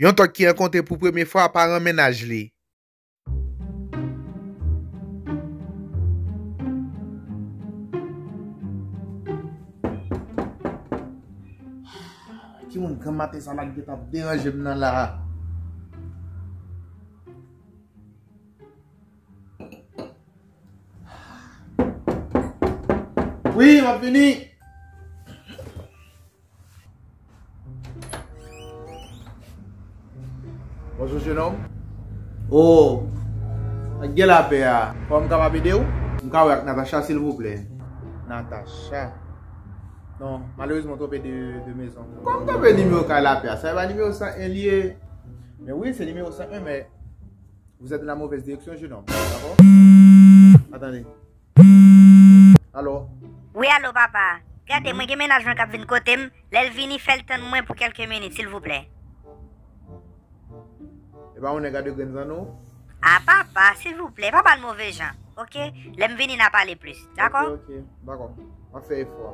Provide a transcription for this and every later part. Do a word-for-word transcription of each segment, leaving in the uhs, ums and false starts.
Yon tòg ki rankontre pou premye fwa paran mennaj li. Ki moun granm maten sa la ki gentan ap deranje m nan la a? Wi, m ap vini. Bonjou, jenòm. O, ak gen lapè a. Kòman m kapab ede w? M ka wè ak Natacha, silvouplè? Natacha? Non, malerezman, w twonpe de, de mezon. Kòman m twonpe nimewo kay lapè a? Sa e pa nimewo san en li ye? Men wi, se nimewo san en, men vous êtes dans la mauvaise direction, jeune homme. Dakò? Attendez. Alo? Wi, alo, papa. Gade, mwen gen mennaj mwen k ap vin kote m. Lè l vini, fè l tann mwen pou kèlke minit, silvouplè. E pa yon nèg a de grenn zanno? A, papa, silvouplè, pa ba l move jan, oke? Lè m vini, n a pale plis, dakò? Oke, oke, dakò. M ap fè efò a.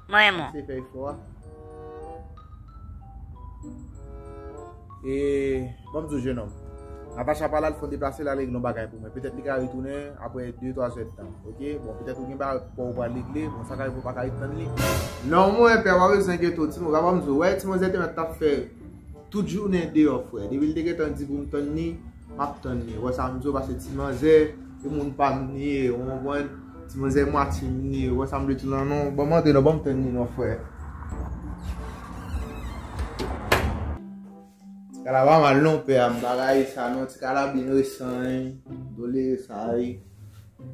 Mwen renmen w. Eseye fè efò a. E, ban m di w, jenòm. Natacha pral al fè yon deplase, l al regle yon bagay pou mwen. Petèt li ka retounen apre de, twa zè d tan, oke? Bon, petèt ou gen bagay pou w pral regle, bon, sa ka rive w pa ka ret tann li. Non, mwen, pè, pa bezwen enkyete w, timoun, papa m di w, wè, ti manzè te mèt t ap fè tout jounen deyò, frè. Depi l te gentan di pou m tann li, m ap tann li. Wè sa m di w, paske ti manzè, e moun pa m li ye, ou konprann? Ti manzè mwatye m li ye, wè sa m vle di w lan non. Ban m antre non, ban m tann li non, frè. Ti kalab pa mal non, pè a, m pa rayi sa non. Ti kalab inosan, wi. Dole sa, wi.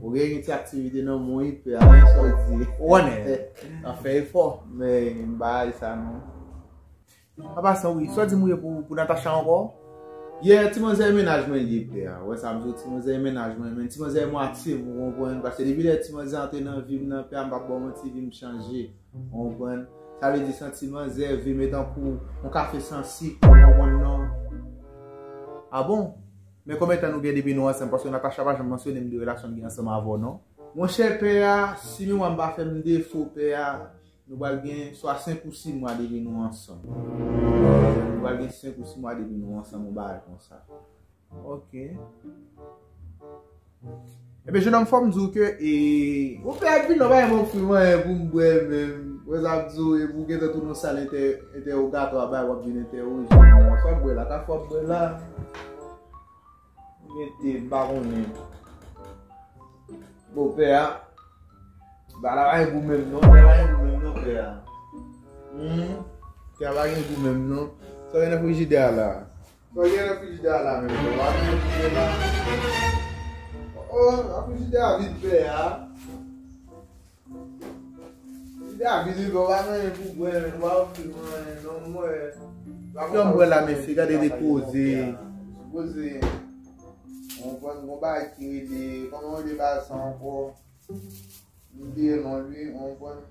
Ou gen yon ti aktivite nan men w, wi, pè a, men sa w di. Ou konnen, n ap fè efò. Men, m pa rayi sa non. An pasan, wi, sa w di m wi pou, pou Natacha ankò? Yeah, ti manzè e mennaj mwen li ye, pè a. Wè sa m di w, ti manzè e mennaj mwen, men ti manzè e mwatye m, ou konprann? Paske depi lè ti manzè antre nan vi m nan, pè a, m p ap ba w manti, vi m chanje. Ou konprann? Sa vle di san ti manzè, vi m e tankou yon kafe san sik, ou konprann non? A bon? Men konbyen tan nou gen depi nou ansanm? Paske Natacha pa janm mansyone m de relasyon m gen ansanm avè w non. Monchè, pè a, si memwa m pa fè m defo, pè a, nou pral gen swa senk ou sis mwa depi nou ansanm. Nou pral gen senk ou sis mwa depi nou ansanm, yon bagay konsa. Ok. Ebyen, jenòm, fò m di w ke, e, ou pè a vin non, pa gen ofri m anyen pou m bwè menm. Wè sa m di w, epi w gentan tounen yon sal entè-, entèwogatwa, bay w ap vin entèwoje. Sa w ap bwè la, kafe w ap bwè la. Ou gen te, m pa konnen. Bon, pè a, ba la pa gen gou menm non, pè a pa gen gou menm non, pè a. Hmm, pè a pa gen gou menm non. Sa w gen nan frijidè a la? Sa w gen nan frijidè a la menm, pè a? Ou pa gen frijidè la? Oh, oh, frijidè a vid, pè a. Frijidè a vid, wi, pè, ou pa gen anyen pou bwè, ou pa ofri m anyen non, mwen. Sa m bwè la, mesye, gade de koze. Koze. Ou konprann, gon bagay ki rele, kòman yo rele bagay sa ankò? M bliye non li, ou konprann?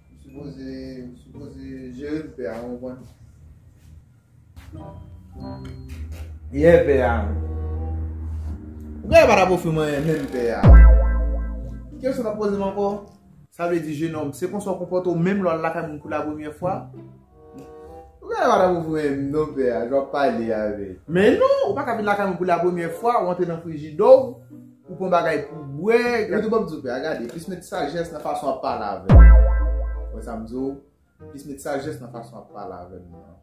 M sipoze, m sipoze jere m, pè a, ou konprann? Yeah, pè a. Ou genlè pa t ap ofri m anyen menm, pè a. Ki kesyon w t ap poze m ankò? Sa vle di, jenòm, se konsa w konpòte w menm lè w al lakay moun pou la premyè fwa? Ou genlè pa t ap ofri m anyen non, pè a, jan w ap pale avè m. Men non, ou pa ka vin lakay mwen pou la premyè fwa, ou antre nan frijidè w, ou pran bagay pou bwè. Gade, ban m di w, pè a, gade, plis met sajès nan fason w ap pale avè m. Wè sa m di w? Plis met sajès nan fason w ap pale avè m nan.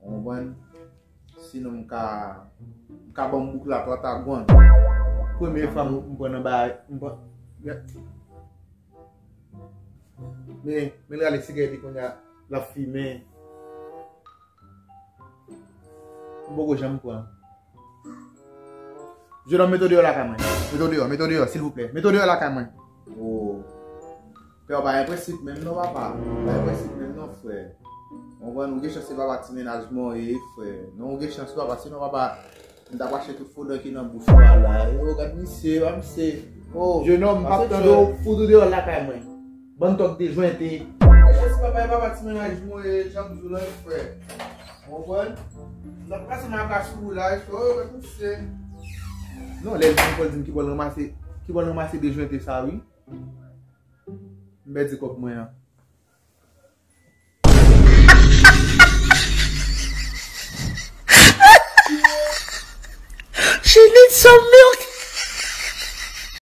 Ou konprann? Sinon, m ka, m ka ban m bouk la trantagwann. Premye fanm m pran nan bagay, m pran. Men, men l rale sigarèt li kounye a, l ap fimen. M poko janm pran. Jenòm, mete w deyò lakay mwen. Mete w deyò, mete w deyò, silvouplè. Mete w deyò lakay mwen. Oh. Pè, w pa gen prensip menm non, papa. W pa gen prensip menm non, frè. Ou konprann, ou gen chans se papa ti mennaj mwen w ye, frè. Non, ou gen chans, papa. Sinon, papa, m t ap rache tout fodan ki nan bouch ou a la. Yo, gad misye, pa misye. Oh, jenòm, m p ap tande w, fout ou deyò lakay mwen. Bann tòg dejwente. Mesye, si papa e papa ti mennaj mwen, jan m di w la, frè. Ou konprann? M t ap pase maka sou ou la, frè, ou konprann se. Non, lè l vin, fò l di m ki bò l ranmase, ki bò l ranmase dejwente sa, wi. M pèdi kòb mwen an. Some milk.